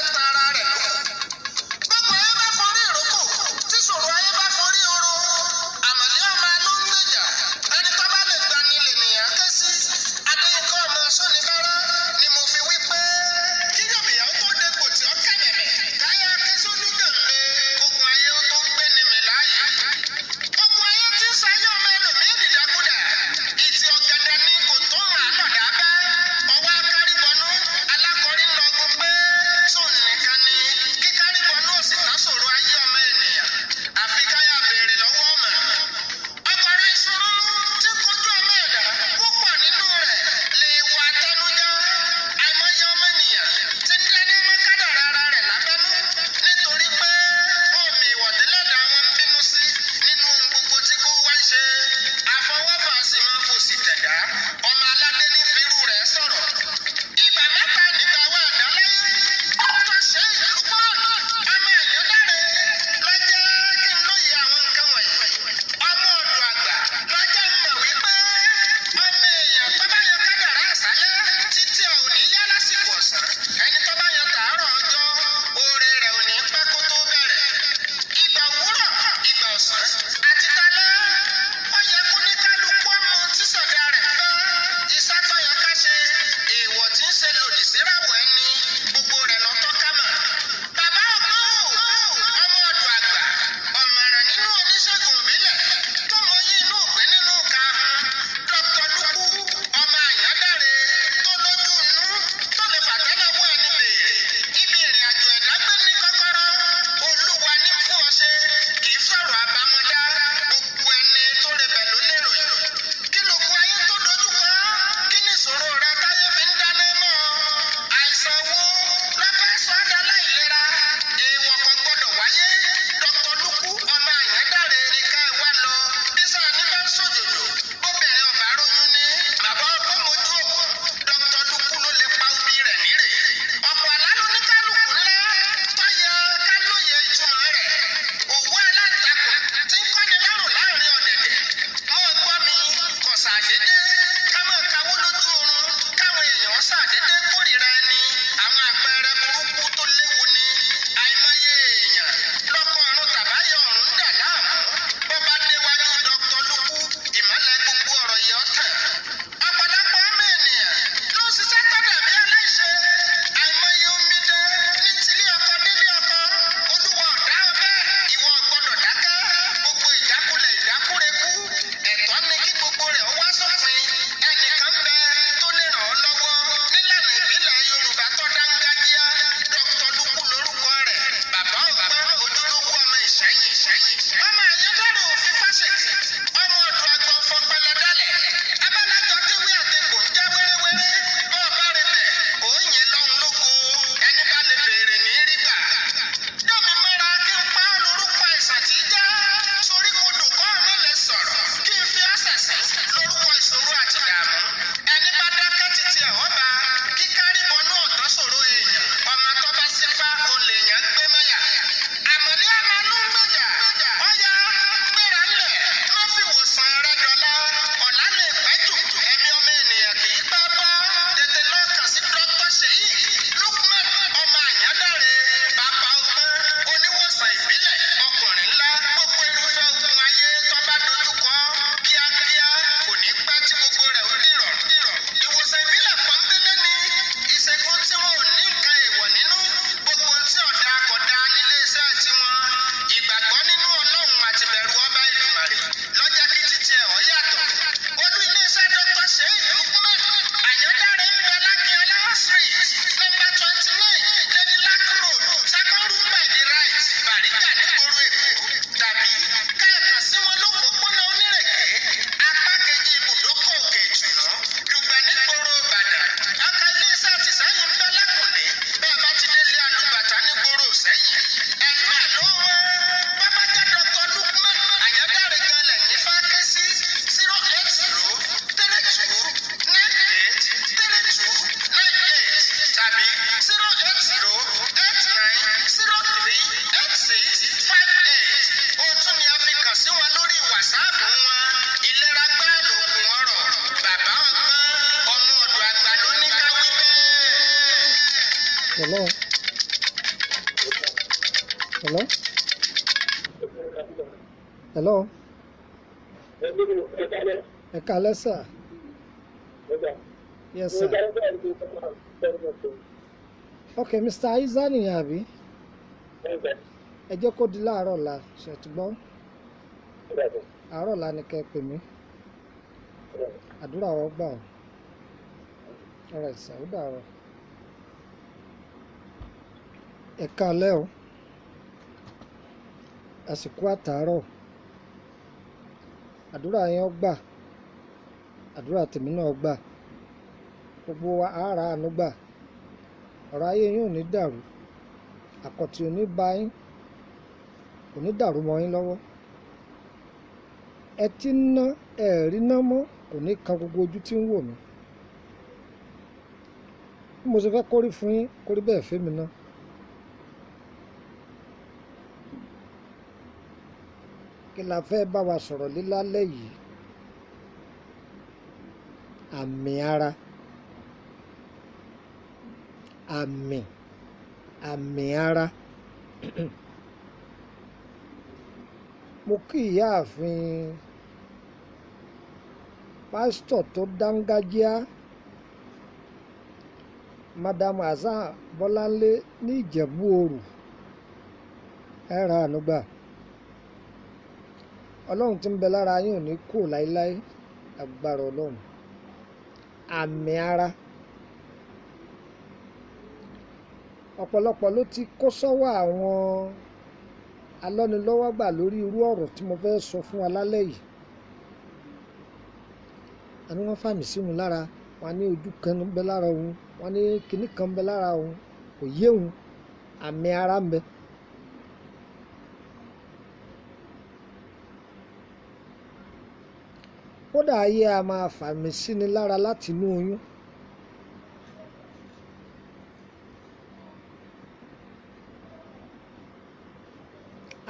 ń tan ara rẹ̀ lókù. Gbogbo ayé bá forí ìrókò, tí ṣòro ayé bá forí oró, àmọ̀lé ọmọ ló ń gbèjà. Ẹni tó bá lè gbani lènìyàn ké sí. Adéyínká ọmọ Sónibárà ni mo fi wí pé kí yọ̀mìyà ó tó dégbò tí ó kẹ̀mẹ̀mẹ̀, káyà ké sólúgànmé, ogun ayé ó tó gbé ni mi láàyè. Ogun ayé tí ń sayé ọmọ ẹlòmíì dìdàkudà. Ìtì ọ̀gẹ̀dẹ̀ ni kò tó hàn lọ̀dà bẹ́. Ọwọ́ akárìbọnú alákọ̀rí ń lọgun pé sóun nìkan. Hello? Hello? Ẹ káalẹ́ sà. Yes sir. Ok, Mr. Aiza nìyẹn àbí? Ẹ jẹ́ kó di láàárọ̀ ọ̀la, ṣètùgbọ́n. Àárọ̀ ọ̀la ni kẹ́ ẹ pè mí. Àdúrà wọ́n gbà ọ́. Alright sir, ó dàárọ̀. Ẹ káalẹ́ o. Àsìkò àtàárọ̀. Àdúrà yẹn ó gbà. Àdúrà tèmi náà gbà. Gbogbo wa á ra àánú gbà. Ọ̀rọ̀ ayé yín ò ní dàrú. Àkọ̀tì ò ní bá yín. Kò ní dàrú mọ́ yín lọ́wọ́. Ẹ ti ń ná, ẹ rí ná mọ́, kò ní kan gbogbo ojú tí ń wò mí. Bí mo ṣe fẹ́ kórí fún yín, kórí bẹ́ẹ̀ fẹ́mi ná. Kí la fẹ́ bá wa sọ̀rọ̀ lé lálẹ́ yìí? Àmì ara. Àmì, àmì ara. Mo kí ìyáàfin pásítọ̀ tó dángájíá, Madam Hasan Bọ́láńlé ní Ìjẹ̀bú Òru. Ẹ ra àánú gbà. Ọlọ́run tí ń bẹ lára yín ò ní kú láéláé, agbára Ọlọ́run. Àmì ara. Ọ̀pọ̀lọpọ̀ ló ti kó sọ́wọ́ àwọn alọ́nilọ́wọ́gbà lórí irú ọ̀rọ̀ tí mo fẹ́ sọ fún wa lálẹ́ yìí. A ní wọ́n fàmì sí òun lára, wọ́n ní ojú kan ń bẹ lára òun, wọ́n ní kinní kan ń bẹ lára òun, kò yé òun, àmì ara ń bẹ. Kódà ayé a máa fàmì síni lára láti inú oyún.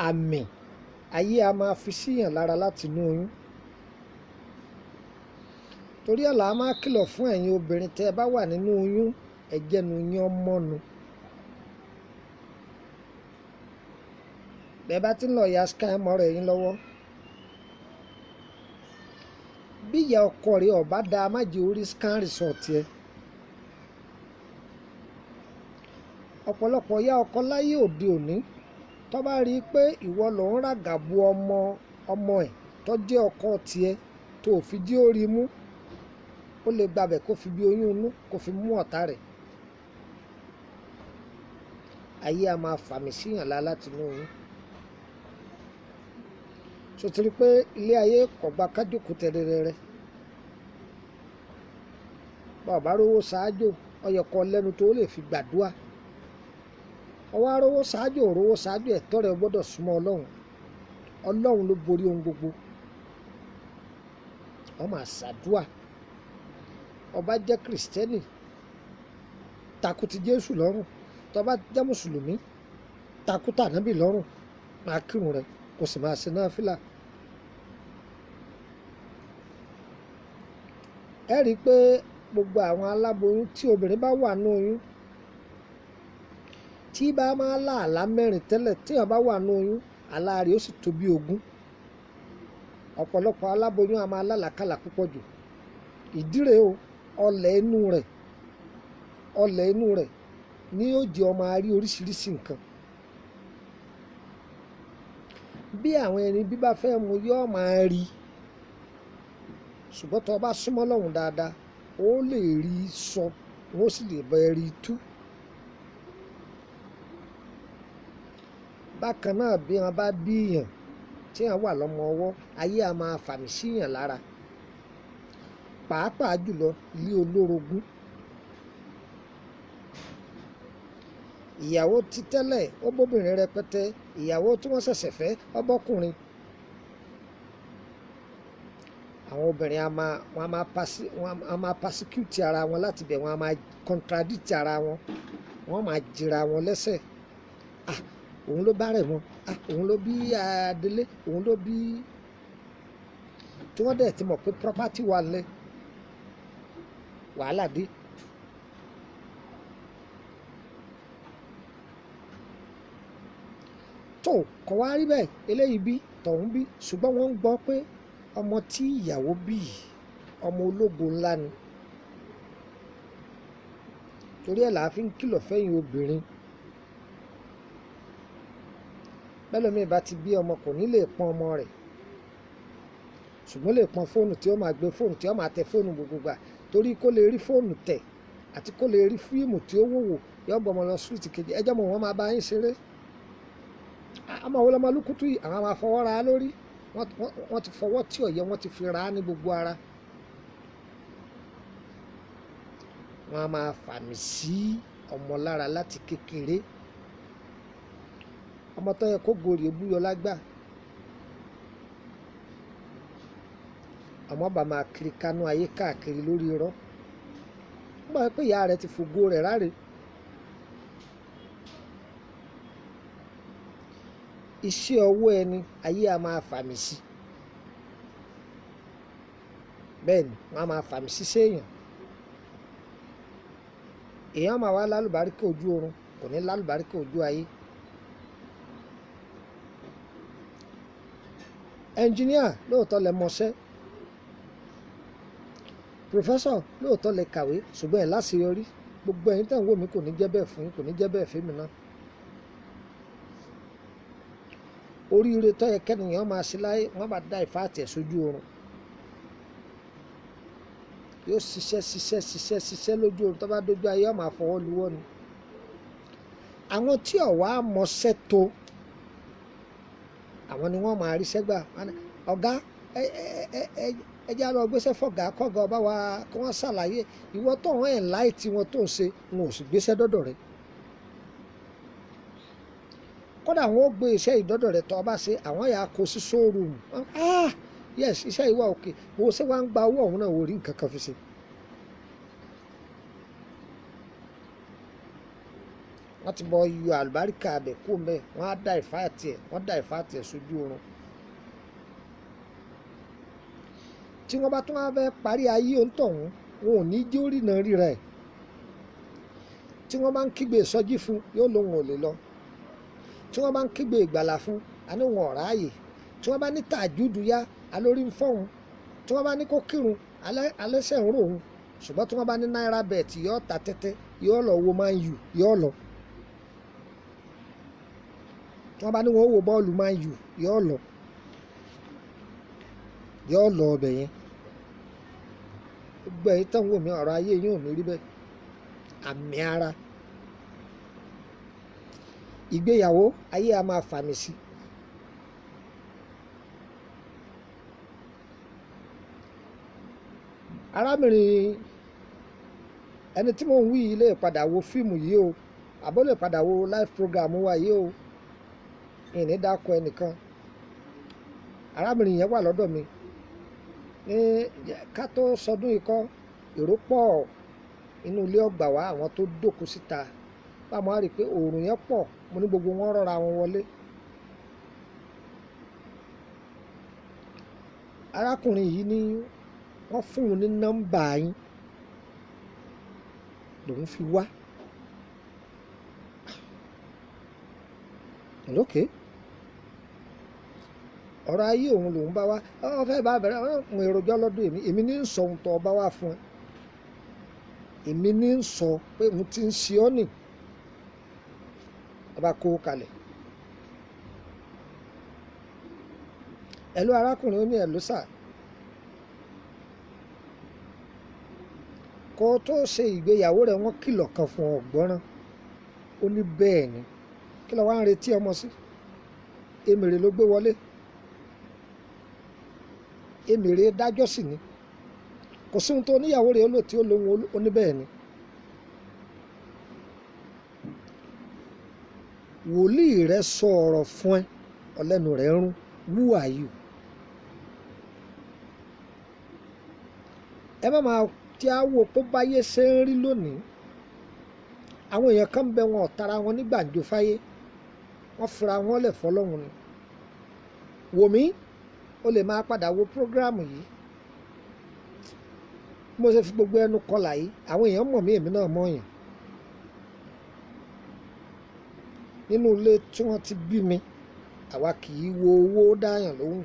Àmì ayé a máa fi síyàn lára láti inú oyún. Torí ẹ̀ là á máa kìlọ̀ fún ẹ̀yin obìnrin tẹ́ ẹ bá wà nínú oyún, ẹ jẹ́nu yín ọmọnu. Bẹ́ẹ̀ bá ti ń lọ ya scan mọ́ra ẹ̀yin lọ́wọ́. Bí ìyá ọkọ rẹ ò bá dáa, má jẹ́ orí scan result ẹ. Ọ̀pọ̀lọpọ̀ ìyá ọkọ láyé òde òní, tó bá rí i pé ìwọ ló ń ràgàbo ọmọ ọmọ ẹ̀ tó jẹ́ ọkọ tiẹ̀ tó fi jí ó rí mú, ó lè gbabẹ̀ kó fi bí oyún inú kó fi mú ọ̀tá rẹ̀. Ayé a máa fàmì síyàn lá láti inú oyún. Ṣó ti rí pé ilé ayé kò gba kájókòó tẹ́rẹ́rẹ́rẹ́? Bá ò bá rówó ṣáájò, ó yẹ kó lẹ́nu tó lè fi gbàdúrà. Ọwọ́ arówó ṣáájò, òrówó ṣáájò, ẹ̀tọ́ rẹ gbọ́dọ̀ súnmọ́ Ọlọ́run. Ọlọ́run ló borí ohun gbogbo. Ó máa ṣàdúà. Ó bá jẹ́ Kìrìsìtẹ́nì, takú ti Jésù lọ́rùn. Tó bá jẹ́ Mùsùlùmí, takú tànábì lọ́rùn. Máa kírun rẹ, kò sì máa ṣe náfìlà. Ẹ rí i pé gbogbo àwọn aláboyún tí obìnrin bá wà nínú oyún, tí bá máa lá àlá mẹ́rin tẹ́lẹ̀, tí èèyàn bá wà nínú oyún, àlá rẹ̀ ó sì tó bí ogún. Ọ̀pọ̀lọpọ̀ aláboyún a máa lálàkàlà púpọ̀ jù. Ìdí rèé o, ọlẹ̀ inú rẹ̀, ọlẹ̀ inú rẹ̀ ni yóò jẹ́ ó máa rí oríṣiríṣi nǹkan. Bí àwọn ẹni bí bá fẹ́ mu yóò máa rí. Ṣùgbọ́n tó bá súnmọ́ Ọlọ́run dáadáa, ó lè rí sọ, wọ́n sì lè bá ẹ rí tú. Bákan náà bí wọ́n bá bí èèyàn tí èèyàn wà lọ́mọ ọwọ́, ayé a máa fàmì síyàn lára. Pàápàá jùlọ ilé olórogún. Ìyàwó ti tẹ́lẹ̀, ó bóbìnrin rẹpẹtẹ. Ìyàwó tí wọ́n ṣẹ̀ṣẹ̀ fẹ́, ó bọ́kùnrin. Àwọn obìnrin a máa, wọ́n a máa wọ́n a máa persecute ara wọn láti bẹ̀, wọ́n a máa contradict ara wọn, wọ́n máa jìra wọn lẹ́sẹ̀. Ah, òun ló bá rẹ̀ wọn. Ah, òun ló bí Adélé, òun ló bí. Tí wọ́n dẹ̀ ti mọ̀ pé property wà lẹ́, wàhálà dé. Tó kọ̀ wá rí bẹ́ẹ̀, eléyìí bí tọ̀hún bí, ṣùgbọ́n wọ́n ń gbọ́ pé ọmọ tí ìyàwó bí yìí ọmọ ológo ńlá ni. Torí ẹ̀ là á fi ń kìlọ̀ fẹ́yìn obìnrin. Bẹ́lòmíì bá ti bí ọmọ kò ní lè pọn ọmọ rẹ̀, ṣùgbọ́n lè pọn fóònù tí ó máa gbé fóònù tí ó máa tẹ fóònù gbogbo gbà, torí kó lè rí fóònù tẹ̀ àti kó lè rí fíìmù tí ó wò wò. Yóò gbọ́ ọmọ lọ súwìtì kejì, ẹjọ́ mọ̀ wọ́n máa bá yín ṣeré. Ọmọ wo lọmọ lúkútù yìí? Àwọn máa fọwọ́ ra lórí, wọ́n ti fọwọ́ tí ọ̀yẹ́ wọ́n ti fi ra ní gbogbo ara. Wọ́n á máa fàmì sí ọmọ lára láti kékeré. Ọmọ tó yẹ kó gorí ebúyọ lágbà, ọmọ bá máa kiri kánú ayé káàkiri lórí irọ́. Nígbà pé ìyá rẹ̀ ti fògo rẹ̀ ráre. Iṣẹ́ ọwọ́ ẹni ayé a máa fàmì sí. Bẹ́ẹ̀ ni wọ́n á máa fàmì sí séèyàn. Èèyàn máa wá lálùbáríkà ojú oorun, kò ní lálùbáríkà ojú ayé. Ẹnjiníà lóòótọ́ lẹ mọṣẹ́, pòfẹ́sọ̀ lóòótọ́ lẹ kàwé, ṣùgbọ́n ẹ̀ láṣeyọrí. Gbogbo ẹ̀yin tẹ̀ ń wò mí kò ní jẹ́ bẹ́ẹ̀ fún yín, kò ní jẹ́ bẹ́ẹ̀ fún mi náà. Oríire tó yẹ kẹ́nìyàn máa ṣe láyé, wọ́n bá dá ìfáàtì ẹ̀ sójú oorun. Yóò ṣiṣẹ́ ṣiṣẹ́ ṣiṣẹ́ ṣiṣẹ́ lójú oorun, tó bá dójú ayé ó máa fọwọ́ luwọ́ ni. Àwọn tí ò wá mọṣẹ́ tó, àwọn ni wọ́n máa ríṣẹ́ gbà. Ọ̀gá ẹ jẹ́ á lọ gbéṣẹ́ fọ̀gá kọ́gá ọba wa kí wọ́n ṣàlàyé. Ìwọ tó ń ẹ̀ láì tí wọn tó ń ṣe, wọn ò sì gbéṣẹ́ dọ́dọ̀ rẹ. Kódà wọn ó gbé iṣẹ́ ìdọ́dọ̀ rẹ̀ tó ọba ṣe, àwọn yà á kó sí showroom. Ah yes, iṣẹ́ ìwà òkè, wo ṣé wàá ń gba owó ọ̀hún náà, wò rí nǹkan kan fi ṣe. Wọ́n ti bọ yọ àlùbáríkà abẹ kó mẹ́, wọ́n á dá ìfáàtì ẹ̀, wọ́n dá ìfáàtì ẹ̀ sójú oorun. Tí wọ́n bá tún wá fẹ́ parí ayé òǹtọ̀hún, wọn ò ní jẹ́ ó rìnà ríra ẹ̀. Tí wọ́n bá ń kígbe ìsọjí fún, yóò lóun ò lè lọ. Tí wọ́n bá ń kígbe ìgbàlà fún, a ní wọn ò ráàyè. Tí wọ́n bá ní tàjúdù yá, alórí ń fọ́hun. Tí wọ́n bá ní kó kírun, alẹ́sẹ̀ ń rò òun. Ṣùgbọ́n tí wọ́n bá ní náírà bẹ́ẹ̀tì, yóò ta tẹ́tẹ́, yóò lọ wo Man U, yóò lọ. Tí wọ́n bá ní wọn ó wo bọ́ọ̀lù Man U, yóò lọ. Yóò lọ ọbẹ̀ yẹn. Gbogbo ẹ̀yin tán wò mí, ọ̀rọ̀ ayé yín ò ní rí bẹ́ẹ̀. Àmì ara. Ìgbéyàwó ayé a máa fàmì sí. Arábìnrin ẹni tí mò ń wí yìí lè padà wo fíìmù yìí o, àbó lè padà wo live program wa yìí o. Ìní dákọ ẹnìkan. Arábìnrin yẹn wà lọ́dọ̀ mi ní ká tó sọdún ikọ́, èrò pọ̀ inú ilé ọgbà wa, àwọn tó dókun síta. Báwo a rí i pé oòrùn yẹn pọ̀, mo ní gbogbo wọn rọra wọn wọlé. Arákùnrin yìí ní wọ́n fún un ní nọ́mbà yín lòun fi wá. Lókè ọ̀rọ̀ ayé òun lòun bá wá, ọ fẹ́ bá bẹ̀rẹ̀ ọ̀hún èròjọ́ lọ́dún èmi, èmi ní ń sọ ohun tó ọba wá fún ẹ. Èmi ní ń sọ pé òun ti ń ṣe ọ́ nì. Ọba kó kalẹ̀. Ẹ̀lú arákùnrin ó ní ẹ̀lú sà. Kó tó ṣe ìgbéyàwó rẹ̀ wọ́n kìlọ̀ kan fún ọ̀gbọ́nrán. Ó ní bẹ́ẹ̀ ni. Kí ló wá ń retí ọmọ sí? Èmèrè ló gbé wọlé. Èmèrè dájọ́ sì ni. Kò sí ohun tó oníyàwó rẹ̀ ó lò tí ó lóhun ó ní bẹ́ẹ̀ ni. Wòlíì rẹ sọ ọ̀rọ̀ fún ẹ, ọlẹ́nu rẹ̀ ń rún. Who are you? Ẹ má máa tí a wò pé báyé ṣe ń rí lónìí. Àwọn èèyàn kan ń bẹ wọn ọ̀tara wọn ní gbàǹjo fáyé. Wọ́n fira wọn lẹ̀ fọlọ́run ni. Wò mí, o lè máa padà wo prógráàmù yìí. Bí mo ṣe fi gbogbo ẹnu kọlà yìí, àwọn èèyàn mọ̀ mí, èmi náà mọ̀ yàn. Nínú ilé tí wọ́n ti bí mi, Àwa kì í wo owó dáyàn lóhùn,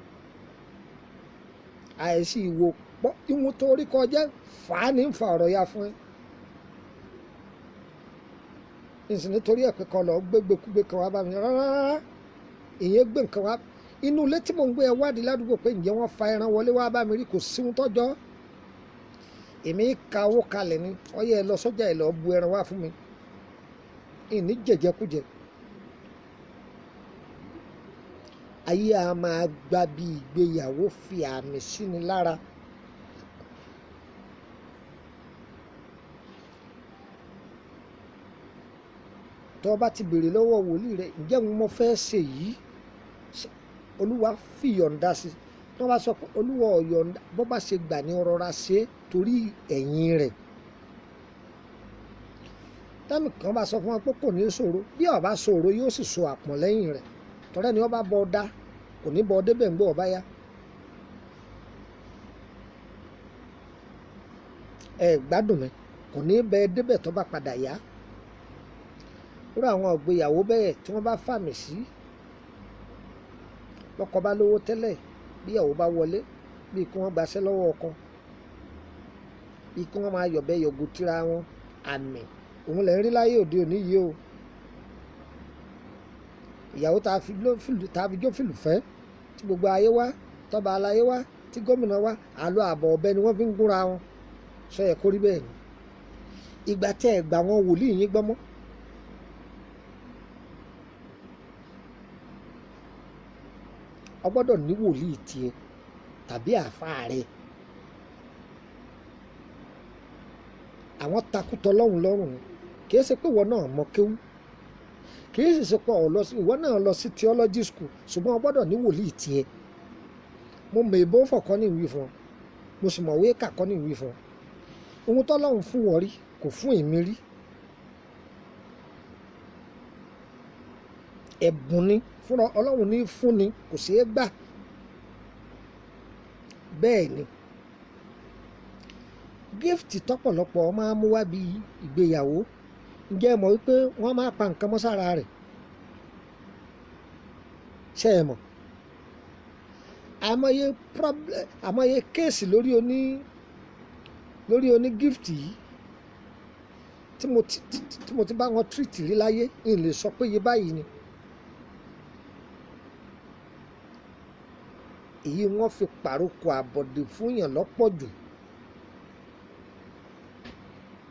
àìsí ìwo pọ́ ìwọ̀n tó rí kọjá fà á ní fa ọ̀rọ̀ ya fún ẹ. Nsì nítorí ẹ̀ pé kan lọ gbégbékúgbé kan wá bá mi rárá, ìyẹn gbé nǹkan wá inú ilé tí mò ń gbé. Ẹ wádìí ládùúgbò pé ǹjẹ́ wọ́n fa ẹran wọlé wá bá mi rí? Kò sí ohun tọ́jọ́. Èmi ka owó kalẹ̀ ni ọyẹ ẹ lọ sọ́jà, ẹ lọ bu ẹran wá fún mi. Ìní jẹjẹkújẹ. Ayé a máa gba bí ìgbéyàwó fi àmì sí ni lára. Tó o bá ti béèrè lọ́wọ́ wòlíì rẹ, ǹjẹ́ mo fẹ́ ṣe yìí, Olúwa fìyọ̀ǹda sí? Tí wọ́n bá sọ pé Olúwa ò yọ̀ǹda, bó bá ṣe gbà ní rọra ṣe é torí ẹ̀yìn rẹ̀. Tẹ́mi kan bá sọ fún wọn pé kò ní ṣòro, bí ó bá ṣòro yóò sì so àpọ̀n lẹ́yìn rẹ̀. Tọ́rẹ́ ni wọ́n bá bọ́ ọ dá, kò ní bọ́ ọ débẹ̀ ń gbọ́ ọ bá yá. Ẹ gbádùn mi, kò ní bẹ ẹ débẹ̀ tó bá padà yá. Irú àwọn ìgbéyàwó bẹ́ẹ̀ tí wọ́n bá fàmì sí, lọ́kọ bá lówó tẹ́lẹ̀, bí ìyàwó bá wọlé, bíi kí wọ́n gbaṣẹ́ lọ́wọ́ ọkọ, bíi kí wọ́n máa yọ̀bẹ yọ̀gò tíra wọn, àmì òun lẹ̀ ń rí láyé òde òní yìí o. Ìyàwó tá a fi jó fìlù fẹ́, tí gbogbo ayé wá, tọ́ba aláyé wá, tí gómìnà wá, àlọ́ àbọ̀ ọ̀bẹ ni wọ́n fi ń gúnra wọn. Sọ yẹ kó rí bẹ́ẹ̀ ni? Ìgbà tẹ́ ẹ̀ gbà wọn wòlíì yín gbọ́mọ́. O gbọ́dọ̀ ní wòlíì tiẹ̀ tàbí àáfàá rẹ̀. Àwọn takùtọ̀ lọ́hùn lọ́rùn ni. Kì í ṣe pé ìwọ náà mọ kéwú, kì í sì ṣe pé ọ̀ lọ sí, ìwọ náà lọ sí theology school, ṣùgbọ́n o gbọ́dọ̀ ní wòlíì tiẹ̀. Mo mọ ìbò fọ̀kọ́ ní ìwí fún ọ, mo sì mọ̀wé kàkọ́ ní ìwí fún ọ. Ohun tọ́lọ́hun fún wọn rí kò fún èmi rí. Ẹ̀bùn ni fúnra Ọlọ́run ní fún ni, kò ṣeé gbà. Bẹ́ẹ̀ ni gift tọ́pọ̀lọpọ̀ máa ń mú wá bí ìgbéyàwó, ǹjẹ́ ẹ mọ̀ wípé wọ́n máa pa nǹkan mọ́ sára rẹ̀? Ṣé ẹ mọ̀? Àmọye problem, àmọye kéèsì lórí oní gift yìí tí mo ti bá wọn treat rí láyé, n lè sọ pé iye báyìí ni. Èyí wọ́n fi pàrokò àbọ̀dè fún yàn lọ́pọ̀ jù.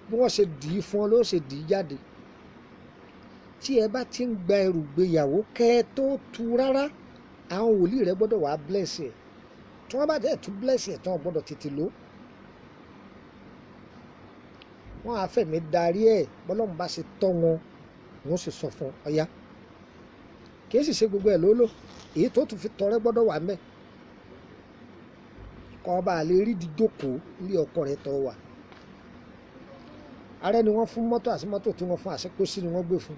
Bí wọ́n ṣe dì í fún ọ ló ṣe dì í jáde. Tí ẹ bá ti ń gba ẹrù gbéyàwó, kẹ́ ẹ tó tu rárá, àwọn wòlíì rẹ gbọ́dọ̀ wá bless ẹ̀. Tí wọ́n bá dẹ̀ tún bless ẹ̀ tán, gbọ́dọ̀ tètè lò. Wọ́n á fẹ̀mí darí ẹ̀, bọ́lọ́run bá ṣe tọ́ wọn, wọ́n sì sọ fún ọ̀yá. Kì í sì ṣe gbogbo ẹ̀ ló lò. Èyí tó tún fi tọrẹ gbọ́dọ̀ wà mẹ́. Kọ́ ọba àlè rí di jókòó ilé ọkọ rẹ̀ tó wà. Ààrẹ ni wọ́n fún mọ́tò, àti mọ́tò tí wọ́n fún àṣekósí ni wọ́n gbé fún.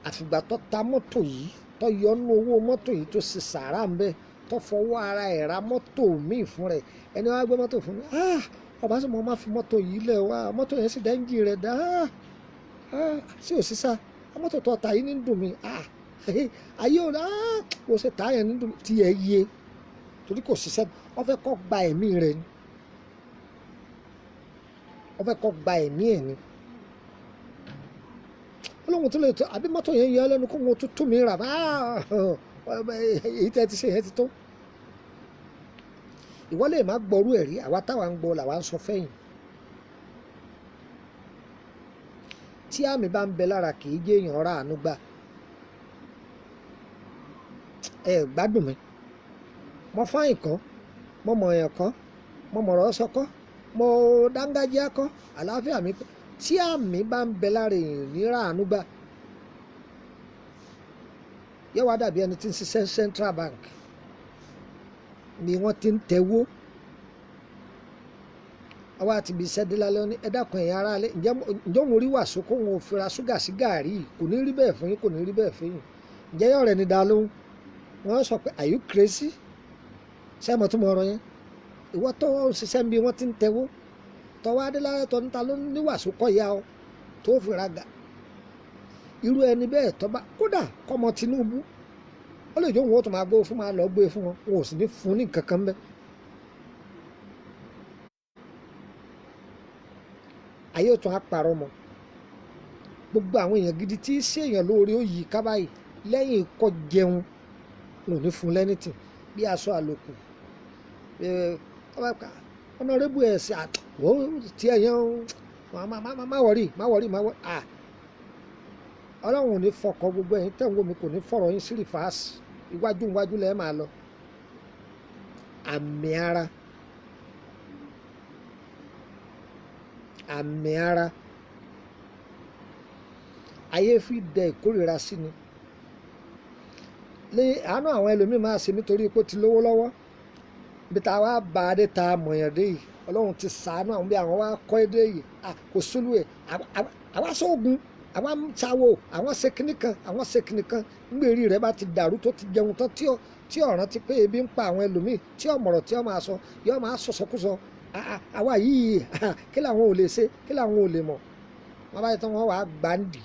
Àfìgbà tó ta mọ́tò yìí, tó yọ nínú owó mọ́tò yìí, tó ṣe sàárà ń bẹ́, tó fọwọ́ ara ẹ̀ ra mọ́tò míì fún rẹ̀. Ẹni wàá gbé mọ́tò fún mi, ah, ọba sì mọ́ máa fi mọ́tò yìí lẹ̀ wá, mọ́tò yẹn sì dẹ́ńjì rẹ̀ dá, ah, ah, sí òṣìṣà mọ́tò tó ta yìí ní dùn mí, ah, ayé ò, ah, kò ṣe tà yẹn ní dùn mí tí ẹ yé, torí kò ṣiṣẹ́. Wọ́n fẹ́ kọ́ gba ẹ̀mí rẹ̀ ni, wọ́n fẹ́ kọ́ gba ẹ̀mí ẹ̀ ni. Olóhùn tó lè tó àbí mọ́tò yẹn yọ lẹ́nu kó wọn tó tún mi rà, èyí tẹ́ ti ṣe yẹn ti tó. Ìwọ lè má gbọ́rú ẹ̀rí àwa táwa ń gbọ́ làwa ń sọ fẹ́yìn. Tí àmì bá ń bẹ lára, kì í jẹ́ èèyàn ra àánú gbà. Ẹ gbádùn mi. Mo fáyìn kọ́, mo mọ̀ èèyàn kọ́, mo mọ̀rọ̀ sọ kọ́, mo dángájíá kọ́, àlàáfíà mi. Tí àmì bá ń bẹ lára èèyàn, ní ra àánú gbà. Yẹ wá dàbí ẹni tí ń ṣiṣẹ́ Central Bank ni wọ́n ti ń tẹ̀wó. Àwa àti ibi iṣẹ́ dé lálẹ́ ní, ẹ dákun, ẹ̀yin ará ilé, ǹjẹ́ òun rí wàsó kó òun ò fi ra ṣúgà sí gàárì yìí? Kò ní rí bẹ́ẹ̀ fún yín, kò ní rí bẹ́ẹ̀ fún yín. Ǹjẹ́ yọ̀ọ́ rẹ̀ ní dá lóhùn? Wọ́n sọ pé, "Are you crazy?" Ṣé ẹ mọ̀ tó mọ̀ ọ̀rọ̀ yẹn? Ìwọ tó ń ṣiṣẹ́ bí wọ́n ti ń tẹ̀wó, tọwọ́ adéláyé tó ń ta ló ní wàsó kọ́ ya ọ tó fi ra gà. Irú ẹni bẹ́ẹ̀ tó bá kódà kọ́mọ Tinubu, ó lè jóun ó tún máa gbé fún, máa lọ gbé fún wọn, wọn ò sì ní fún ní nǹkan kan bẹ́ẹ̀. Ayé ò tún á parọ́ mọ́. Gbogbo àwọn èèyàn gidi tí í ṣèèyàn lóore ó yí ká báyìí lẹ́yìn kó jẹun, wọn ò ní fún lẹ́nìtì bí aṣọ àlòkù. Ọ̀nàrẹ́bù ẹ̀sìn àtọ̀wọ́ tí ẹ̀ yẹn má wọ̀rí, má wọ̀rí, má wọ̀rí. Ọlọ́run ò ní fọkọ gbogbo ẹ̀yin tẹ̀ ń wò mí, kò ní fọ̀rọ̀ yín sí rìfáàsì. Iwájú iwájú lẹ́ẹ̀ máa lọ. Àmì ara, àmì ara, ayé fi dẹ ìkórìíra sí ni. Lé àánú àwọn ẹlòmíín máa ṣe nítorí pé ó ti lówó lọ́wọ́. Bí ta wá bá a dé ta mọ̀yàn dé yìí, Ọlọ́run ti ṣàánú àwọn bí àwọn wá kọ́ dé yìí. Kò sólú ẹ̀, àwa sóògùn, àwa ń ṣàwò, àwọn ṣe kinní kan, àwọn ṣe kinní kan. Ngbèrí rẹ̀ bá ti dàrú tó ti jẹun tán tí ọ̀ràn ti pé ebi ń pa àwọn ẹlòmíín, tí ọ̀mọ̀rọ̀ tí ó máa sọ, yóò máa sọ̀sọkúsọ. Àwa yìí, kí làwọn ò lè ṣe, kí làwọn ò lè mọ̀. Wọ́n bá yẹ tán, wọ́n wàá gbàǹdì.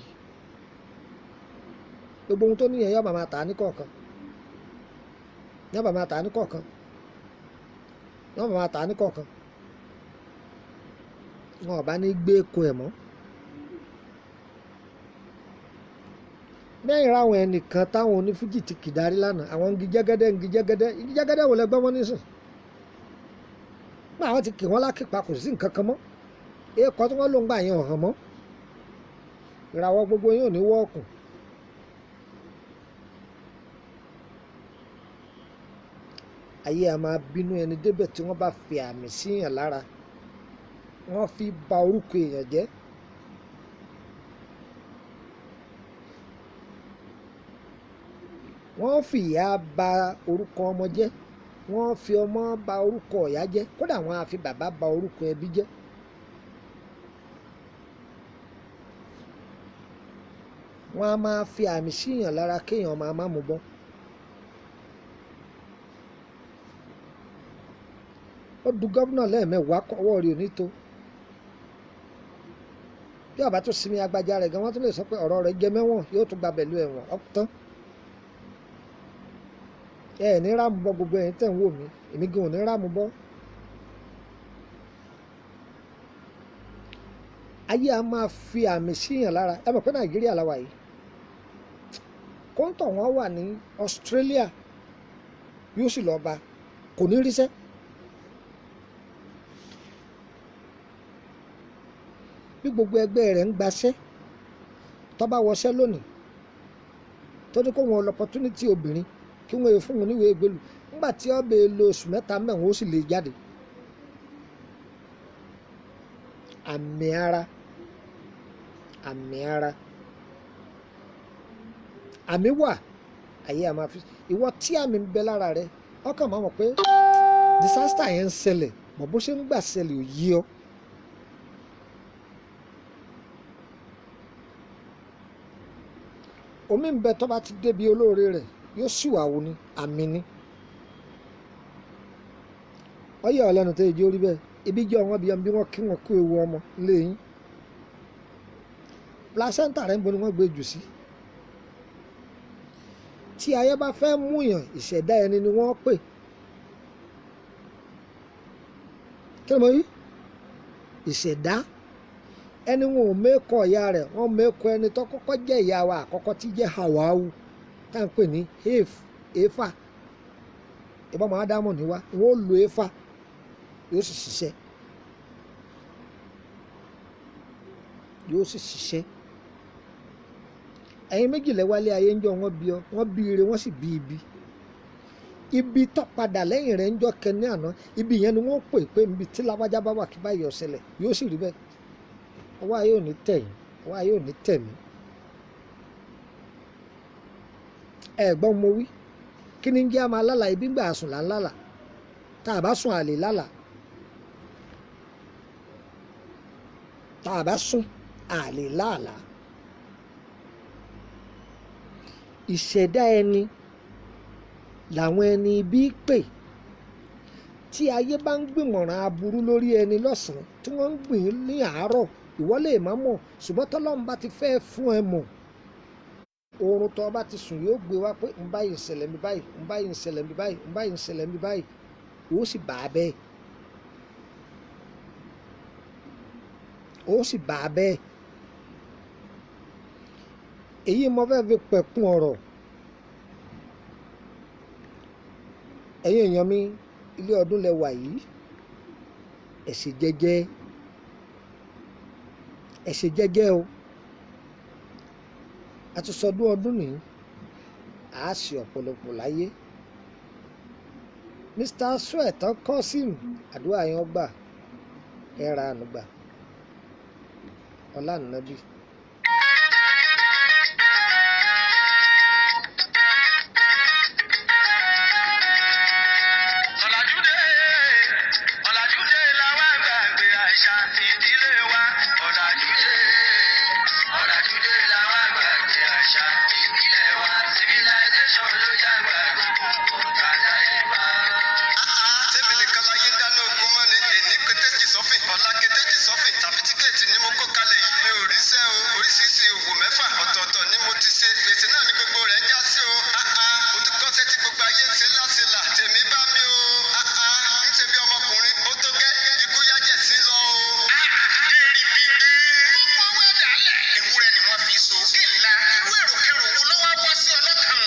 Gbogbo ohun tó níyẹn yóò máa tà á ní kọ̀ọ̀kan. Yóò máa tà á ní kọ̀ọ̀kan. Yóò máa tà á ní kọ̀ọ̀kan. Wọn ò bá ní gbé eko ẹ̀ mọ́. Lẹ́yìn ráwọn ẹnìkan táwọn onífújì ti kì darí lánàá, àwọn ń gi jẹ́gẹ́dẹ́, ń gi jẹ́gẹ́dẹ́, ń gi jẹ́gẹ́dẹ́ wò lẹ́gbọ́n wọn nísìn. Nígbà àwọn ti kì wọ́n lákìpa, kò sí nǹkan kan mọ́. Èèkọ́ tí wọ́n lò ń gbà yẹn ò hàn mọ́. Ìràwọ̀ gbogbo yín ò ní wọ́ọ̀kùn. Ayé a máa bínú ẹni débẹ̀ tí wọ́n bá fi àmì sí èèyàn lára. Wọ́n fi ba orúkọ èèyàn jẹ́. Wọ́n fi ìyá ba orúkọ ọmọ jẹ́. Wọ́n fi ọmọ ba orúkọ ìyá jẹ́. Kódà wọ́n á fi bàbá ba orúkọ ẹbí jẹ́. Wọ́n á máa fi àmì sí èèyàn lára kéèyàn máa má mú bọ́. Ó du gómìnà lẹ́ẹ̀mẹ́wàá, ọwọ́ rẹ̀ ò ní tó. Bí ọba tó sinmi agbájá rẹ̀ gan, wọ́n tún lè sọ pé ọ̀rọ̀ rẹ̀ jẹ mẹ́wọ̀n, yóò tún gba pẹ̀lú ẹ̀wọ̀n ọ̀tán. Ẹ ní ráàmù bọ́ gbogbo ẹ̀yin tẹ̀ ń wò mí, èmi gan ò ní ráàmù bọ́. Ayé a máa fi àmì sí èèyàn lára. Ẹ mọ̀ pé Nàìjíríà la wà yìí. Kóńtọ̀ wọn wà ní Australia, yóò sì lọ bá, kò ní ríṣẹ́. Bí gbogbo ẹgbẹ́ rẹ̀ ń gbaṣẹ́, tó bá wọṣẹ́ lónìí, tó ní kó wọn lọ opportunity obìnrin kí wọ́n fún un níwèé ìgbélú, nígbà tí ó bèè lo oṣù mẹ́ta mẹ́wọ̀n ó sì lè jáde. Àmì ara, àmì ara, àmì wà, ayé a máa fi ìwọ tí àmì ń bẹ lára rẹ, ọkàn máa mọ̀ pé disaster yẹn ń ṣẹlẹ̀, bọ̀ bó ṣe ń gbà ṣẹlẹ̀ ò yí ọ. Omi ń bẹ tó bá ti débi olóore rẹ̀, yóò sì wà wò ni, àmì ni. Ó yà ọ́ lẹ́nu tó yẹ orí bẹ́ẹ̀. Ibi jẹ́ wọn bí wọn bí wọ́n kí wọn kú ewu ọmọ lẹ́yìn. Placenta rẹ̀ ń bo ni wọ́n gbé jù sí. Tí ayé bá fẹ́ mú yàn, ìṣẹ̀dá ẹni ni wọ́n pè. Kí ni mo wí? Ìṣẹ̀dá ẹni wọn ò mẹ́kọ̀ ìyá rẹ̀, wọ́n mẹ́kọ̀ ẹni tó kọ́kọ́ jẹ́ ìyá wa àkọ́kọ́ tí jẹ́ Hàwáwù, tá à ń pè ní Éfà. Ìbọn máa dámọ̀ ní wa, wọ́n ó lo Éfà, yóò sì ṣiṣẹ́. Yóò sì ṣiṣẹ́. Ẹ̀yin méjì lẹ wálé ayé ń jọ, wọ́n bí ọ, wọ́n bí ire, wọ́n sì bí ibi. Ibi tó padà lẹ́yìn rẹ̀ ń jọ kẹ́ni àná, ibi yẹn ni wọ́n pè pé ibi tí lágbájá bá wà kí báyìí ó ṣẹlẹ̀, yóò sì rí bẹ́ẹ̀. Ọwọ́ ayé ò ní tẹ̀ yín, ọwọ́ ayé ò ní tẹ̀ mí. Ẹ gbọ́n mo wí. Kí ni ń jẹ́ a máa lálàá? Ibi ń gbà sùn là ń lálàá. Tá a bá sùn a lè lálàá. Tá a bá sùn a lè lálàá. Ìṣẹ̀dá ẹni làwọn ẹni ibi pè. Tí ayé bá ń gbìmọ̀ràn aburú lórí ẹni lọ́sàn-án tí wọ́n ń gbìn ní àárọ̀, ìwọ lè má mọ̀, ṣùgbọ́n tọ́lọ́run bá ti fẹ́ fún ẹ mọ̀, Oorun tó bá ti sùn yóò gbé wá pé ń báyìí ń ṣẹlẹ̀ mi báyìí, ń báyìí ń ṣẹlẹ̀ mi báyìí, ń báyìí ń ṣẹlẹ̀ mi báyìí, ó sì bá a bẹ́ẹ̀, ó sì bá a bẹ́ẹ̀. Èyí mo fẹ́ fi pẹ̀kun ọ̀rọ̀. Ẹ̀yin èèyàn mi, ilé ọdún lẹ wà yìí, ẹ ṣe jẹ́jẹ́, ẹ ṣe jẹ́jẹ́ o. A ti sọdún ọdún nìyí, a ṣe ọ̀pọ̀lọpọ̀ láyé. Mr. Suetan Kosim, àdúrà yẹn ọgbà, ẹ ra àánú gbà, ọlá nàbí. Ọ̀làjúdé, ọ̀làjúdé la wá gbàgbé àṣà ìdílé wa. Ọ̀làjúdé, ọ̀làjúdé la wá gbàgbé àṣà ìbílẹ̀ wa. Civilization ló jágbá gbogbo tàdá ìbá. Tẹ́mi nìkan láyé ń dáná ogun mọ́ ni èní kétéjì sọ́fìn, ọ̀la kétéjì sọ́fìn, sàfitíkẹ́ẹ̀tì ni mo kó kalẹ̀ yìí. Mi ò ríṣẹ́ o, oríṣiríṣi òwò mẹ́fà ọ̀tọ̀ọ̀tọ̀ ni mo ti ṣe. Gbèsè náà ni gbogbo rẹ̀ ń já sí o. Áá, mo ti kọ́ṣẹ́ tí gbogbo ayé ń ṣe láṣẹ là. Tèmi bá mi o. Áá, ń ṣe bí ọmọkùnrin, ó tó gẹ́, ikú yájẹ̀ sí lọ o. Èrì bìgbé. Wọ́n wá dàálẹ̀. Ewúrẹ́ ni wọ́n fi so. Kí ńlá. Irú èròkèrò wo ló wá wá sí ọlọ́kàn?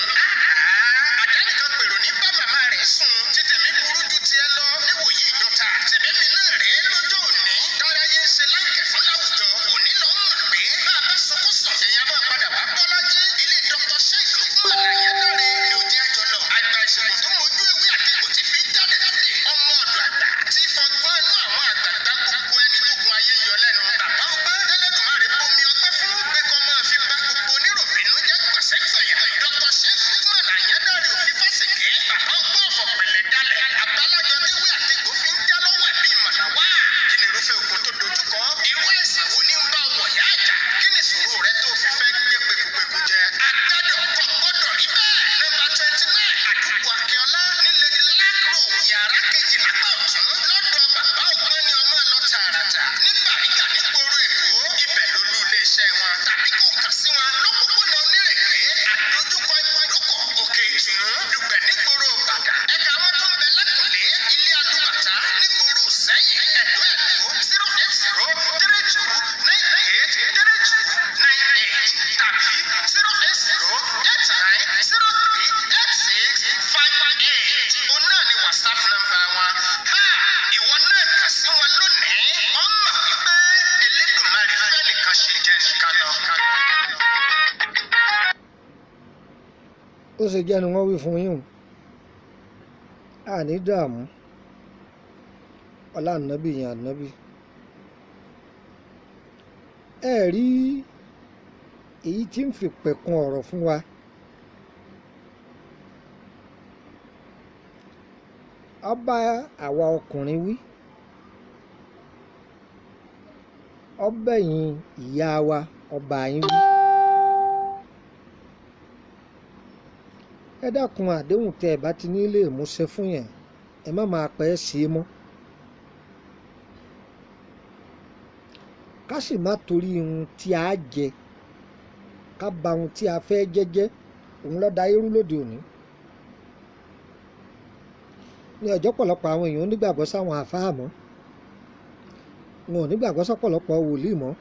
Àdánìkan pèrò ní bá màmá rẹ̀ sùn. Títẹ̀mí burú ju tiẹ̀ lọ. Níwòyí ìjọta. Tẹ̀mí náà rèé lọ́jọ́ òní. Táráyé ń ṣe láǹkẹ̀ fún láwùjọ. Òní lọ ń mọ̀ pé bá a bá sunkún sùn. Èèyàn máa padà wá bọ́lájí. Ilé Dr. Sheikh Lukman Ayédáre ni ó jẹ́ àjọ lọ. Àgbà ìṣègùn tó mojú ewé àtegbò tí fi jáde jáde. Ọmọ ọ̀dọ̀ àgbà tí fọgbọ́n inú àwọn àgbààgbà gbogbo ẹni tó gun ayé yọ lẹ́nu. Bàbá ọgbọ́n Ẹlẹ́dùmarè bomi ọgbẹ́ fún pé kọ́ máa fi bá gbogbo oníròbìnú jẹ́ gbọ̀sẹ́gbọ̀yà. Dr. Sheikh Lukman Ayédáre òfin fásìkè. Bàbá ọgbọ́n ọ̀fọ̀ pẹ̀lẹ́ dalẹ̀. Àbálájọ déwé àtegbò fi ń já lọ́wọ́ ẹ̀bí ìmọ̀nà wá. Kí ni irúfẹ́ ogun tó dojúkọ? Irú àìsàn wo ni ń bá wọ̀ yá àjà? Kí ni ìṣòro rẹ tó fi fẹ́ gbé pekupeku jẹ? Agbádọ̀ kọ̀ gbọ́dọ̀ rí bẹ́ẹ̀. Nọ́mbà 29 Àdúgbò Akínọlá ní Lady Lack Road, yàrá kejì lápá ọ̀tún lọ́dọ̀ bàbá ọgbọ́n ni ọmọ lọ tààràtà. Ní Bàrígà nígboro Èkó, ibẹ̀ lolú iléeṣẹ́ wọn. Tàbí kò kàn sí wọn lọ́pọ̀pọ̀nà Onírèké, àdójúkọ ibùdókọ̀ Òkè Ìtùnú, Dùgbẹ̀ nígboro Ìbàdàn. Ẹ̀ka wọn tó ń bẹ Lákùnlé, ilé Alúbàtà, nígboro Ìsẹ́yìn, Ẹ̀dó Ẹ̀dó, 08032983298 tàbí 08089038658. Òun náà ni WhatsApp nọ́mbà wọn. Ha! Ìwọ náà kàn sí wọn lónìí. Wọ́n mọ̀ wípé Elédùmarè fẹ́ nìkan ṣe jẹ́ nìkan lọ. Ó ṣe jẹ́ ni wọ́n wí fún yín o. A ní dààmú, ọlá ànábì yẹn ànábì. Ẹ rí èyí tí ń fi pẹ̀kun ọ̀rọ̀ fún wa. Ọba àwa ọkùnrin wí, ọbẹ̀ yín ìyá wa, ọba yín wí. Ẹ dákun, àdéhùn tẹ ẹ bá ti ní lè múṣẹ fún yẹn, ẹ má máa pẹ́ ṣe é mọ́. Ká sì má torí ohun tí a jẹ ká ba ohun tí a fẹ́ jẹ́ jẹ́. Òun ló da irú lóde òní. Ní ọjọ́ pọ̀lọpọ̀ àwọn èèyàn onígbàgbọ́ sáwọn àfáà mọ́, wọn ò nígbàgbọ́ sọ́pọ̀lọpọ̀ wòlíì mọ́.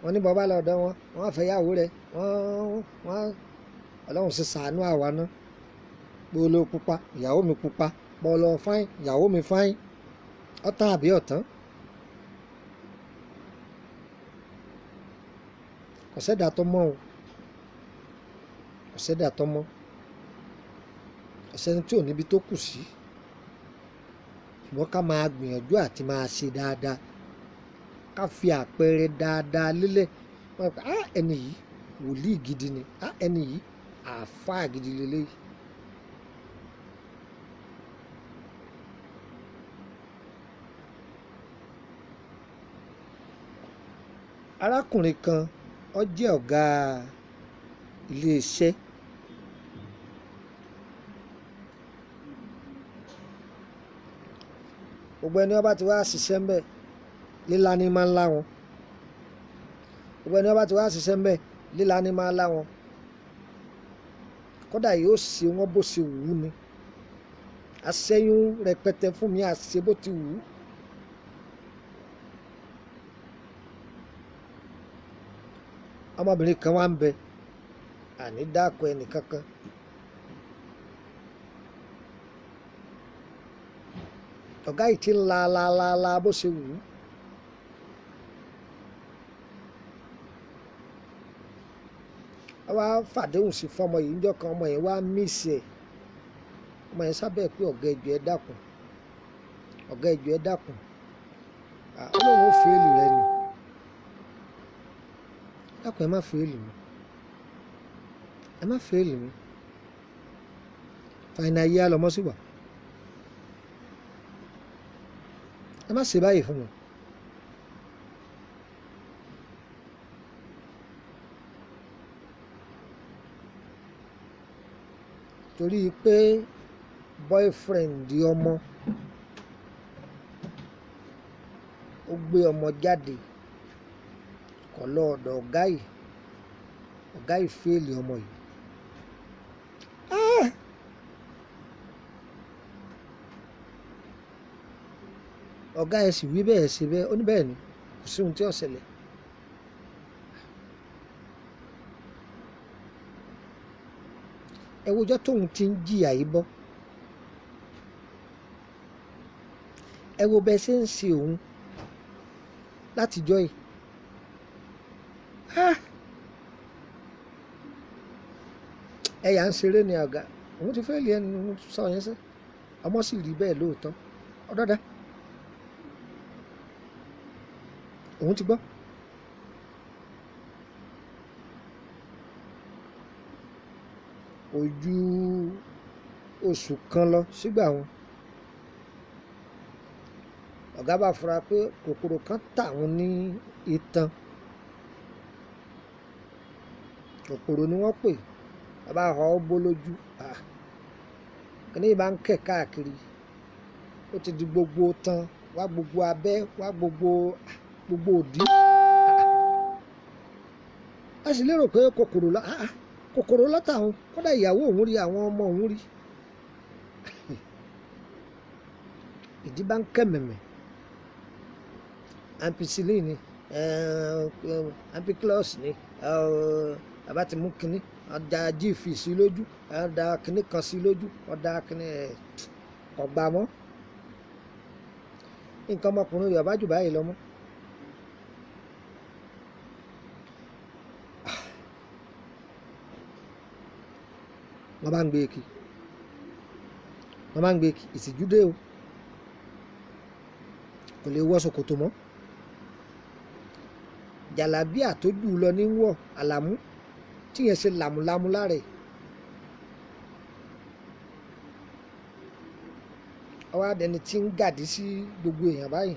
Wọn ní bọ́ bá lọ́dọ̀ wọn, wọ́n fẹ́ yàwó rẹ̀, wọ́n wọ́n Ọlọ́run sì ṣàánú àwa ná. Bó ló pupa, ìyàwó mi pupa, bó lọ fáin, ìyàwó mi fáin, ọ̀tán àbí ọ̀tán. Kò sẹ́dá tó mọ́ o, kò sẹ́dá tó mọ́, kò sẹ́ni tí ò níbi tó kù sí. Ṣùgbọ́n ká máa gbìyànjú àti máa ṣe dáadáa, ká fi àpẹẹrẹ dáadáa lélẹ̀. Wọ́n á pè, á ẹni yìí wòlíì gidi ni, á ẹni yìí àáfàá gidi leléyìí. Arákùnrin kan, ó jẹ́ ọ̀gá ilé iṣẹ́. Gbogbo ẹni ó bá ti wá ṣiṣẹ́ ńbẹ̀, lílá ni máa ń lá wọn. Gbogbo ẹni ó bá ti wá ṣiṣẹ́ ńbẹ̀, Líla ni máa lá wọn, kódà yóò ṣe wọn bó ṣe wù ú ni. Aṣẹ́yún rẹpẹtẹ fún mi, àṣe bó ti wù ú. Ọmọbìnrin kan wá ń bẹ, àní dáko ẹnì kankan. Ọ̀gá yìí ti ń la la la la bó ṣe wù ú. Wọ́n wá fàdéhùn sí fọmọ yìí níjọ́ kan, ọmọ yẹn wá mísì ẹ̀. Ọmọ yẹn sábẹ́ pé ọ̀gá ẹjọ́ ẹ dákun, ọ̀gá ẹjọ́ ẹ dákun, Ọlọ́run ó fèèlì rẹ ni, dákun ẹ má fèèlì mi, ẹ má fèèlì mi. Fàìnà yíyá lọmọ sí wà, ẹ má ṣe báyìí fún mi. Torí pé boyfriend ọmọ ó gbé ọmọ jáde kọ̀ lọ ọ̀dọ̀ ọ̀gá yìí, ọ̀gá yìí fèèlì ọmọ yìí. Ọ̀gá ẹ̀ sì wí bẹ́ẹ̀ ṣe bẹ́ẹ̀, ó ní bẹ́ẹ̀ ni, kò sí ohun tí ó ṣẹlẹ̀. Ẹ wojọ́ tóun ti ń jìyà yìí bọ́, ẹ wo bẹ́ẹ̀ ṣe ń ṣe òun látijọ́ yìí. Ẹ yà ń ṣeré ni ọ̀gá, òun ti fẹ́ẹ̀lì ẹni òun sọ yẹn sẹ́, ọmọ sì rí bẹ́ẹ̀ lóòótọ́. Ọ̀dọ́dá òun ti gbọ́. Ojú oṣù kan lọ sígbà wọn, ọ̀gá bá fura pé kòkòrò kan tà wọ́n ní itan. Kòkòrò ni wọ́n pè, bàbá họ ó bó lójú. Kíní yìí bá ń kẹ̀ káàkiri, ó ti di gbogbo tan, wá gbogbo abẹ́, wá gbogbo gbogbo òdì. A sì lérò pé kòkòrò lọ, kòkòrò lọ́tà òun, kódà ìyàwó òun rí, àwọn ọmọ òun rí. Ìdí bá ń kẹ̀ mẹ̀mẹ̀. Ampicillin ni, ampiclox ni, bàbá ti mú kinní, ọ̀dà jíìfì sí lójú, ọ̀dà kinní kan sí lójú, ọ̀dà kinní ẹ̀ kò gbà mọ́. Nǹkan ọmọkùnrin rẹ̀ bá jù báyìí lọ mọ́. Wọ́n bá ń gbé e kí, wọ́n bá ń gbé e kí, ìtìjú dé o. Kò lè wọ ṣòkòtò mọ́. Jàlábíà tó jù lọ ní wọ̀, àlàmú tí yẹn ṣe làmúlàmú lára ẹ̀. Ọwọ́ adẹni tí ń gàdí sí gbogbo èèyàn báyìí.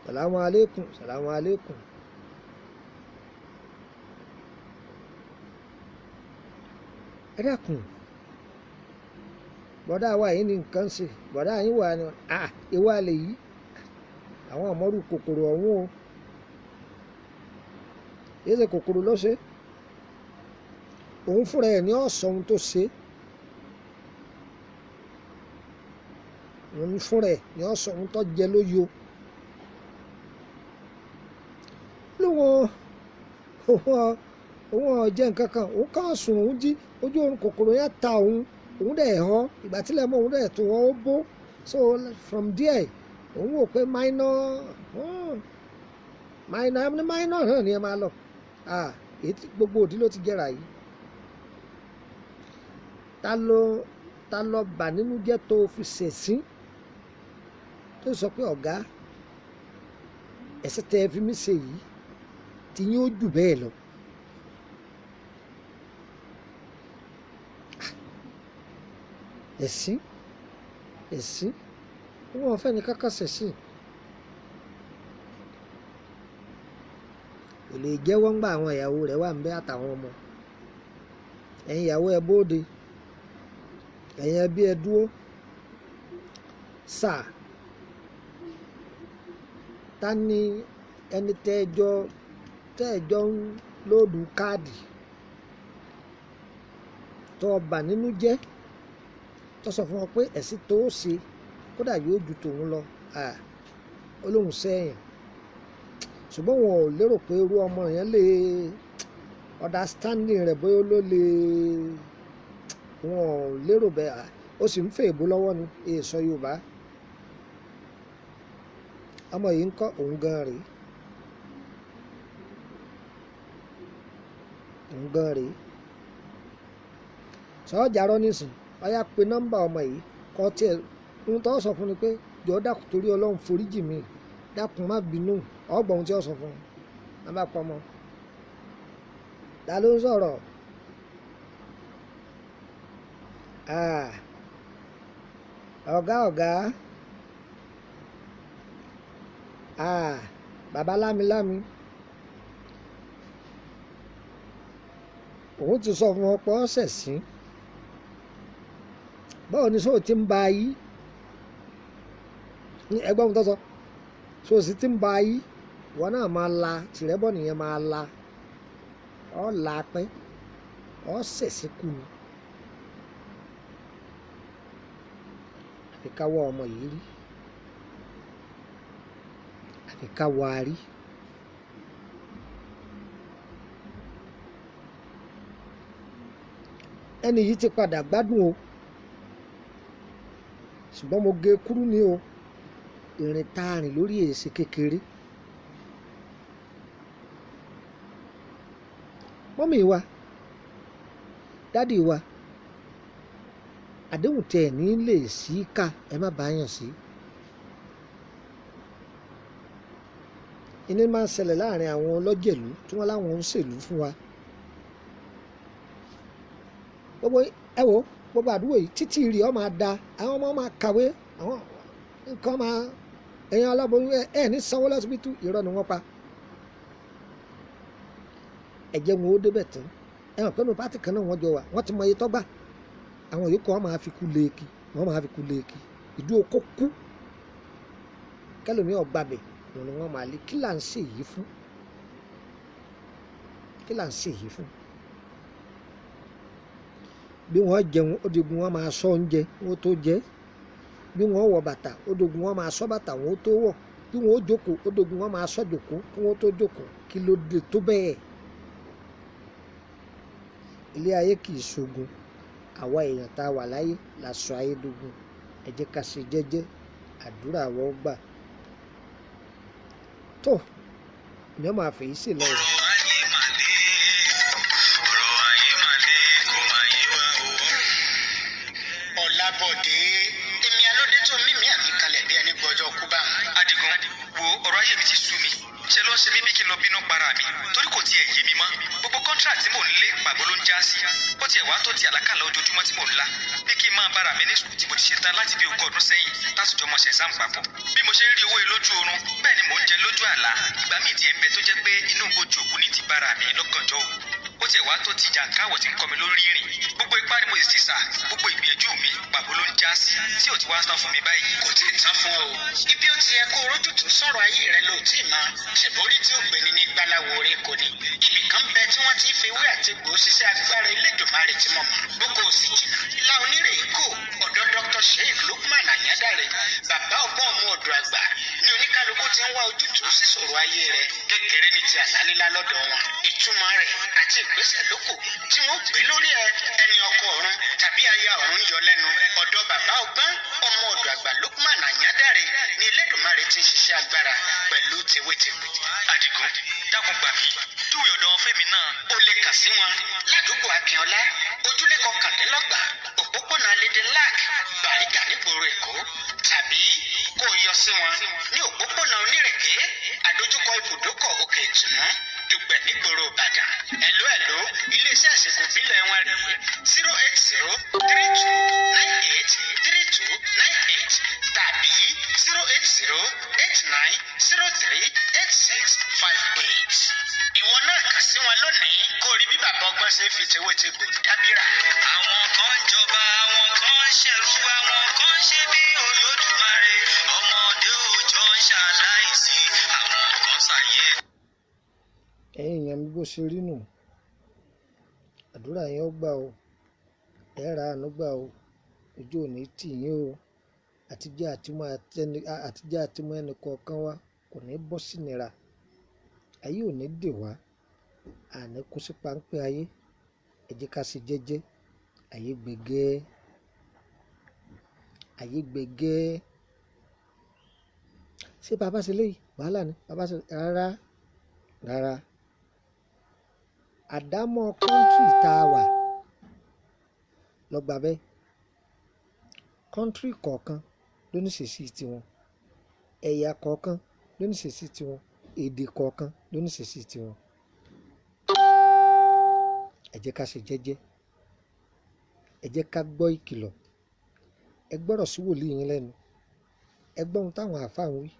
Sàlámù alékùm, sàlámù alékùm. Ẹ dákun, bọ̀dá wa yìí ní nǹkan ṣe, bọ̀dá yín wà ní, ìwà lè yí. Àwọn ọmọrú kòkòrò ọ̀hún o. Kìí ṣe kòkòrò ló ṣe. Òun fúnra ẹ̀ ní ọ̀sán ohun tó ṣe. Òun fúnra ẹ̀ ní ọ̀sán ohun tó jẹ ló yọ. Lóun òun ò jẹ nǹkan kan, òun kàn sùn, òun jí, ojú oorun kòkòrò yẹn ta òun, òun dẹ̀ họ, ìgbà tílẹ̀ mọ́ òun dẹ̀ tó wọ́n ó bó. So from there, òun wò pé minor, minor, minor náà ni ẹ máa lọ. Èyí tí gbogbo òdí ló ti jẹrà yìí. Ta ló bà nínú jẹ́ tó fi ṣẹ̀sín, tó sọ pé ọ̀gá, ẹ̀sìn tẹ́ ẹ fi mí ṣe yìí, tí yín ó jù bẹ́ẹ̀ lọ. Ẹ̀sìn, ẹ̀sìn, wọn ò fẹ́ ní kákà ṣẹ̀sìn. Kò lè jẹ́wọ́ ńgbà àwọn ìyàwó rẹ̀ wà ń bẹ àtàwọn ọmọ. Ẹ̀yin ìyàwó ẹ bóde, ẹ̀yin ẹbí ẹ dúró. Sà, ta ni ẹni tẹ́ ẹ jọ tẹ́ ẹ jọ ń lóòdù káàdì tó o bà nínú jẹ́, tó sọ fún ọ pé ẹ̀sìn tó o ṣe kódà yóò ju tòun lọ, ó lóun sẹ́yìn. Ṣùgbọ́n wọn ò lérò pé irú ọmọ yẹn lè understanding rẹ̀, bóyá ló lè, wọn ò lérò bẹ́ẹ̀. Ó sì ń fẹ́ èbó lọ́wọ́ ni, èso Yorùbá. Ọmọ yìí ń kọ́ òun gan rèé, òun gan rèé. Sọ́jà rọ́ nísìn, ọyá pe nọ́mbà ọmọ yìí kọ́ tiẹ̀. Ohun tó sọ fún ni pé jọ̀ọ́ dákun torí Ọlọ́run foríjì mi, dákun má bínú. Ọgbọ̀n ohun tí ó sọ fún un má bá pọ̀ mọ́. Ta ló ń sọ̀rọ̀? Ọ̀gá ọ̀gá, bàbá lámilámi, òun ti sọ fún ọ pé ọ ṣẹ̀sín. Báwo ni sóò ti ń ba ayé? Ẹgbọ́n ohun tó sọ, sóò sì ti ń ba ayé? Wọn náà máa la tìrẹ́bọ̀ nìyẹn, máa la ọ la pẹ́ ọ ṣẹ̀sín kù ni. Àfi ká wá ọmọ yìí rí, àfi ká wá a rí. Ẹni yìí ti padà gbádùn o, ṣùgbọ́n mo gé kúrú ní o. Ìrìn tá a rìn lórí èsì kékeré. Mọ́mì wa, dádì wa, àdéhùn tẹ̀ ní lè sí ká ẹ má bá yàn sí. Iní máa ń ṣẹlẹ̀ láàrin àwọn ọlọ́jẹ̀lú tí wọ́n láwọn ń ṣèlú fún wa. Gbogbo ẹ wo gbogbo àdúgbò yìí títí rí ọ máa da, àwọn ọmọ máa kàwé, àwọn nǹkan máa ẹ̀yin aláboyún ẹ ní sanwó lọ́sibítù, irọ́ ni wọ́n pa. Ẹ̀jẹ̀ wọn ó débẹ̀ tán. Ẹ mọ̀ pé nínú pátì kan náà wọ́n jọ wà, wọ́n ti mọ iye tọ́gbà. Àwọn yòókù wọn máa fi kú léèkì, wọ́n máa fi kú léèkì. Ìdú okó kú. Kẹ́lòmíì ọ̀gbàbẹ̀, òun ni wọ́n máa lé. Kí là ń ṣe yìí fún? Kí là ń ṣe yìí fún? Bí wọ́n jẹun, ó digun wọ́n máa sọ oúnjẹ, wọ́n tó jẹ. Bí wọ́n wọ bàtà, ó dogun wọ́n máa sọ bàtà, wọ́n tó wọ̀. Bí wọ́n ó jókòó, ó dogun wọ́n máa sọ jókòó, kí wọ́n tó jókòó. Kí ló dé tó bẹ́ẹ̀? Ilé ayé kì í ṣogun. Àwa èèyàn tá a wà láyé la sọ ayé dogun. Ẹ jẹ́ ká ṣe jẹ́jẹ́, àdúrà wa ó gbà. Tó, èmi á máa fèyí sí lọ. Ọlábọ̀dé, èmi alóde tó mímí àmì kalẹ̀ bí ẹni gbọ́jọ́ kú bá. Adigun, wo ọ̀rọ̀ ayé mi ti sú mi. Ṣe ló ń ṣe mí bí kí n lọ bínú para mi, torí kò tiẹ̀ yé mi mọ́. Gbogbo contract tí mò ń lé pàbó ló ń já sí. Ó tiẹ̀ wá tó ti àlákàlà ojoojúmọ́ tí mò ń lá. Bí kí n máa bára mi ní sùkúl tí mo ti ṣe tán láti bí ogún ọdún sẹ́yìn, tásùjọ mọ̀ ṣe exam papọ̀. Bí mo ṣe ń rí owó yìí lójú oorun, bẹ́ẹ̀ ni mò ń jẹ lójú àlá. Ìgbà míì tiẹ̀ ń bẹ tó jẹ́ pé inú gbòjò òkú ní ti bára mi lọ́gànjọ́ òru. Ó tiẹ̀ wá tó ti jàǹkáwọ̀ tí ń kọ́ mi lórí ìrìn. Gbogbo ipá ni mo sì ti sà, gbogbo ìgbìyànjú mi pàbó ló ń já sí, tí ò ti wá tán fún mi báyìí. Kò tí ì tán fún ọ o. Ibi ó ti yẹ kó rójútùú sọ̀rọ̀ ayé rẹ ló tí ì máa. Ṣèbórí tí ó gbéni ní gbáláwo orí kò ní. Ibì kan bẹ tí wọ́n ti fi ewé àti egbò ṣiṣẹ́ agbára Elédùmarè tí mo mọ̀. Boko ò sì jìnnà. La onírè kò ọ̀dọ̀ Dr. Sheikh Lukman Ayandare, bàbá ọgbọ́n ọmọ ọ̀dọ̀ àgbà ní oníkálukú ti ń wá ojútùú sí ṣòro ayé rẹ̀. Kékeré ní ti àlálílá lọ́dọ̀ wọn. Ìtumọ̀ rẹ̀ àti ìgbésẹ̀ lóko tí wọ́n gbé lórí ẹ, ẹni ọkọ ọ̀run tàbí aya ọ̀run ń yọ lẹ́nu. Ọ̀dọ̀ bàbá ọgbọ́n ọmọ ọ̀dọ̀ àgbà Lukman Ayandare ní Elédùmarè ti ń ṣiṣẹ́ agbára pẹ̀lú tewétegbò. Adigun, dákun gbà mí, júwe ọ̀dọ̀ wọn fẹ́mi náà. O lè kàn sí wọn ládùúgbò Akínọlá, ojúlé kọkàndínlọ́gbọ̀n, òpópónà Lédè Lac, Bàrígà nígboro Èkó, tàbí kó o yọ sí wọn ní òpópónà Onírèké, àdójúkọ ibùdókọ̀ Òkè Ìtùnú, Dùgbẹ̀ nígboro Ìbàdàn. Ẹ̀ló ẹ̀ló, iléeṣẹ́ ìṣègùn ìbílẹ̀ wọn rèé 08032983298 tàbí 08089038658. Ìwọ náà kàn sí wọn lónìí kó o rí bí bàbá ọgbọ́n ṣe fi tewétegbò dábìrà. Àwọn kan ń jọba, àwọn kan ń ṣẹ̀rú, àwọn kan ń ṣe bí Olódùmarè. Ọmọdé òòjọ́ ń ṣaláìsí, àwọn kan ṣàyẹ. Ẹ̀yin èèyàn mi, bó ṣe rí nù, àdúrà yín ó gbà o, ẹ ra àánú gbà o, ojú ò ní tì yín o. Àtijẹ́ àtimú àtijẹ́ àtimú ẹnì kọ̀ọ̀kan wa kò ní bọ́ sí nira, ayé ò ní dè wá, àní kó sí páńpẹ́ ayé. Ẹ jẹ́ ká ṣe jẹ́jẹ́, ayé gbẹgẹ́, ayé gbẹgẹ́. Ṣé bàbá ṣe léyìí wàhálà ni bàbá ṣe? Rárá rárá, àdámọ́ country tá a wà lọ́gbà bẹ́ẹ̀. Country kọ̀ọ̀kan ló ní ìṣesí tiwọn, ẹ̀yà kọ̀ọ̀kan ló ní ìṣesí tiwọn, èdè kọ̀ọ̀kan ló ní ìṣesí tiwọn. Ẹ jẹ́ ká ṣe jẹ́jẹ́, ẹ jẹ́ ká gbọ́ ìkìlọ̀, ẹ gbọ́rọ̀ sí wòlíì yín lẹ́nu, ẹ gbọ́ ohun táwọn àáfàá ń wí,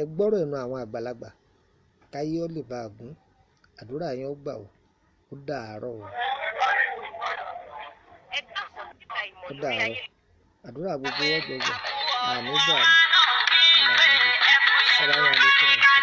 ẹ gbọ́rọ̀ ẹnu àwọn àgbàlagbà, káyé ó lè bá a gún. Àdúrà yín ó gbà ó. Ó dàárọ̀ o, ó dàárọ̀. Àdúrà gbogbo ọjọ́ gbà, àmì gbà. Assalamu alaikum.